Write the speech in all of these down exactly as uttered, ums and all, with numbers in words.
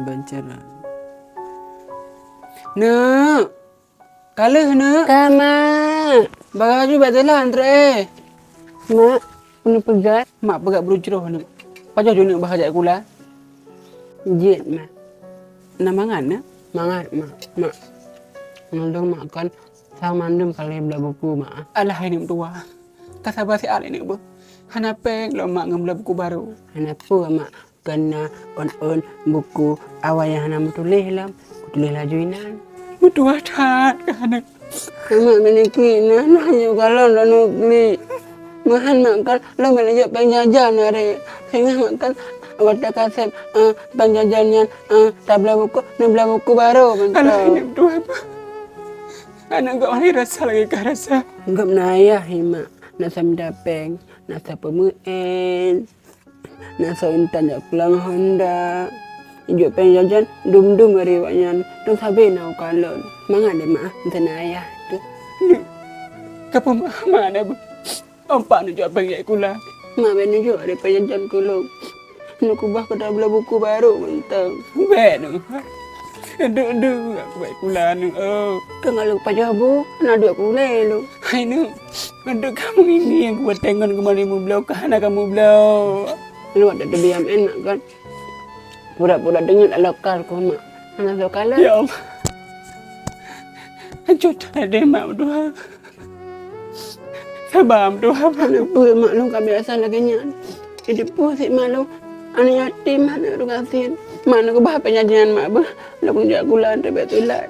Bancaran. Neuk! Ka lheueh, Neuk! Ka, Mak! Bagah ju bak jalan, trek, eh! Mak, peue peugah? Mak peugah beurujroh, Neuk. Pajoh ju, Neuk, bah jak sikula? Jeuet, Mak. Na mangat, Neuk? Mangat, Mak. Mak, ngon lôn mak kon sang mandum ka lheueh bloe buku, Mak. Alah, hai Neuk meutuwah. Ka saba siat, Neuk, beuh. Hana péng lom mak ngon bloe buku barô. Hana peue, Mak. Kon na ôn-ôn buku awai nyang hana meutuléh lom, kutuléh laju inan. Meutuwah that kah, Neuk? Mak, meunyoe keuh inan, lôn hana kalon lôn klik. Meuhan mak kon lôn meunyoe péng jajan aré. Singoh mak kon watèe ka sép, eh, péng jajan nyan, eh, tabloe buku, neubloe buku barô mantong. Alah, Neuk, meutuwah beuh. Aneuk gob hana rasa lagèe kah rasa. Gob na ayah, hi mak, na sa mita péng, na sa peumeu'en. Na soe intan jak pulang Honda. Ijok péng jajan dum-dum ari awaknyan. Dum sabe na ukalon. Mangat deh mak, enten ayah tu. Ka peumeu'en na beuh. Ompak neujok péng jak sikula. Mak bèk neujok ari péng jajan keu lôn. Neukeubah keu tabloe buku barô mantong. Bèk neujok. Duek-duek aku bak sikula aneuk, oh. Keu ngon lôn pajoh bu, na duek pulé lôn. Hai neuk, keu duek kamu ini nyang kubuat tengon keumalée mubloe ka hana kamu bloe. Lôn dak teubiam enak kan. Pura-pura deungon alokal keu mak. Hana soe kalon. Ya Allah. Hancô that deh mak meutuha. Saba meutuha. Hana peue mak lôn ka biasa lagèe nyan. Jadi peue sit mak lôn, aneuk yatim, aneuk ureueng gasien. Mak neukeubah péng jajan mak beuh, lôn jak sikula teubiet teulat.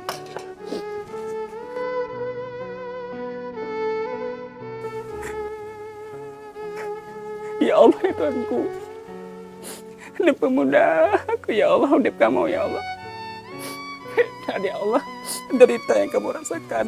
Ya Allah, ya Tuhanku. Neupeumudah aku, ya Allah, udép kamoe, ya Allah. That, ya Allah, deurita nyang kamoe rasakan.